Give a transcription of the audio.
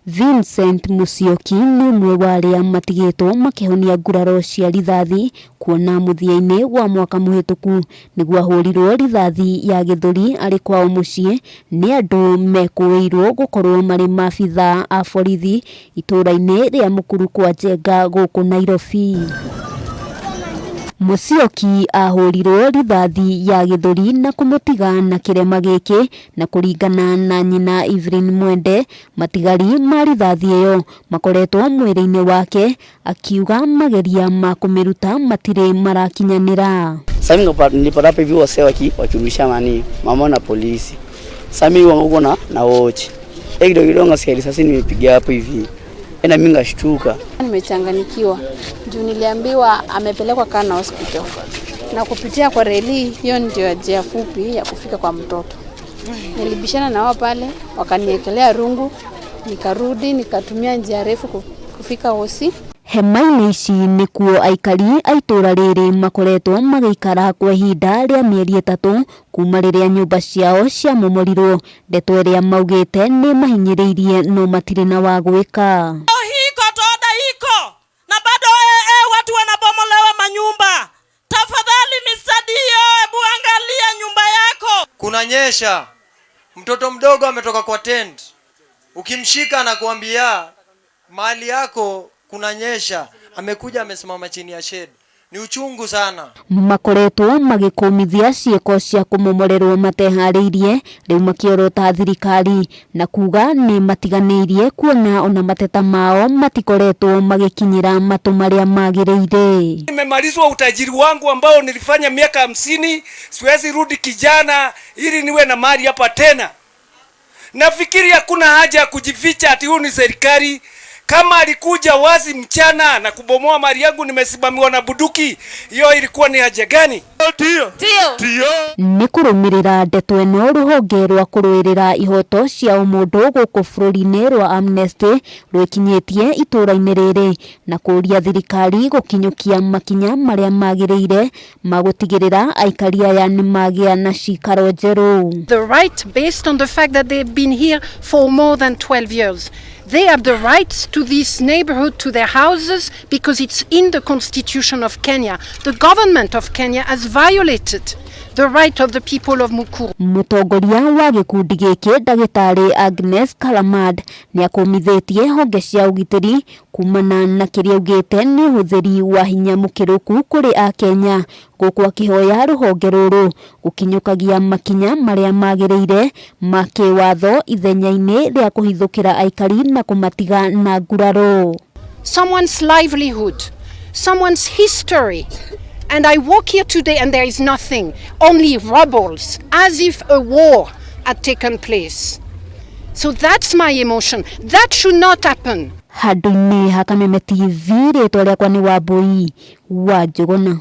Vincent Musyoki nĩ ũmwe wa arĩa matigĩtwo makĩhonia nguraro cia rithathi kuona mũthia-inĩ wa mwaka mũhĩtũku nĩguo ahũrirwo rithathi ya gĩthũri arĩ kwao mũciĩ nĩ andũ mekũĩirwo gũkorwo marĩ maabithaa a borithi itũũra-inĩ rĩa Mukuru kwa Njenga gũkũ Nairobi. Musyoki ahũrirwo rithathi ya gĩthũri na kũmũtiga na kĩrema gĩkĩ na kũringana na nyina Evelyn Mwende matigari ma rithathi ĩyo makoretwo mwĩrĩ-inĩ wake akiuga mageria ma kũmĩruta matirĩ marakinyanĩra. Sasa mimi nilipata hapa hivi wase wakirusha mani mama na polisi. Sasa mimi wangu na watch. Eh, kidogo kidogo ngasikia risasi nimepiga hapo hivi. Na mimi ngashtuka. Nimechanganyikiwa juu niliambiwa amepelekwa Kana Hospital na kupitia kwa reli hiyo ndio njia fupi ya kufika kwa mtoto. Nilibishana na wao pale, wakaniekelea rungu, nikarudi nikatumia njia refu kufika hosi. Hema-inĩ ici nĩkuo aikari a itũũra rĩrĩ makoretwo magĩikara kwa ihinda rĩa mĩeri 3 kuma rĩrĩa nyũmba ciao ciamomorirwo, ndeto ĩrĩa maugĩte nĩ mahinyĩrĩirie no matirĩ na wa gwĩka. Hii court order iko na bado watu wanabomolewa manyumba. Tafadhali Mr. Dio, hebu angalia nyumba yako. Kunanyesha, mtoto mdogo ametoka kwa tent, ukimshika anakuambia mali yako kunanyesha, amekuja amesimama chini ya shed. Ni uchungu sana. Makoretwo magĩkũmithia ciĩko cia kũmomorerwo mateharĩirie rĩu makĩorota thirikari na kuga nĩ matiganĩirie kuona ona mateta mao matikoretwo magĩkinyĩra matũ marĩa magĩrĩire. Nimemalizwa utajiri wangu ambao nilifanya miaka 50, siwezi rudi kijana ili niwe na mali hapa tena. Nafikiri hakuna haja ya kujificha ati huu ni serikali. Kama alikuja wazi mchana na kubomoa mali yangu, nimesimamiwa na bunduki, hiyo ilikuwa ni haja gani? Nĩ kũrũmĩrĩra ndeto ĩno rũhonge rwa kũrũĩrĩra ihoto cia ũmũndũ gũkũ bũrũri-inĩ rwa Amnesty rwĩkinyĩtie itũũra-inĩ rĩrĩ na kũũria thirikari gũkinyũkia makinya marĩa magĩrĩire ma gũtigĩrĩra aikari aya nĩ magĩa na cikaro njerũ. The right based on the fact that they've been here for more than 12 years. They have the rights to this neighborhood, to their houses, because it's in the constitution of Kenya. The government of Kenya has violated the right of the people of Mukuru. Mũtongoria wa gĩkundi gĩkĩ ndagĩtarĩ Agnes Kalamad nĩ akũmithĩtie honge cia ũgitĩri kumana na kĩrĩa augĩte nĩ ũhũthĩri wa hinya mũkĩrũku kũrĩ akenya gũkũ akĩhoya rũhonge rũrũ gũkinyũkagia makinya marĩa magĩrĩire ma kĩwatho ithenya-inĩ rĩa kũhithũkĩra aikari na kũmatiga na nguraro. Someone's livelihood, someone's history. And I walk here today and there is nothing, only rubbles, as if a war had taken place. So that's my emotion. That should not happen. Handũ-inĩ ha Kameme TV rĩtwa rĩakwa nĩ Wambui wa Njũgũna.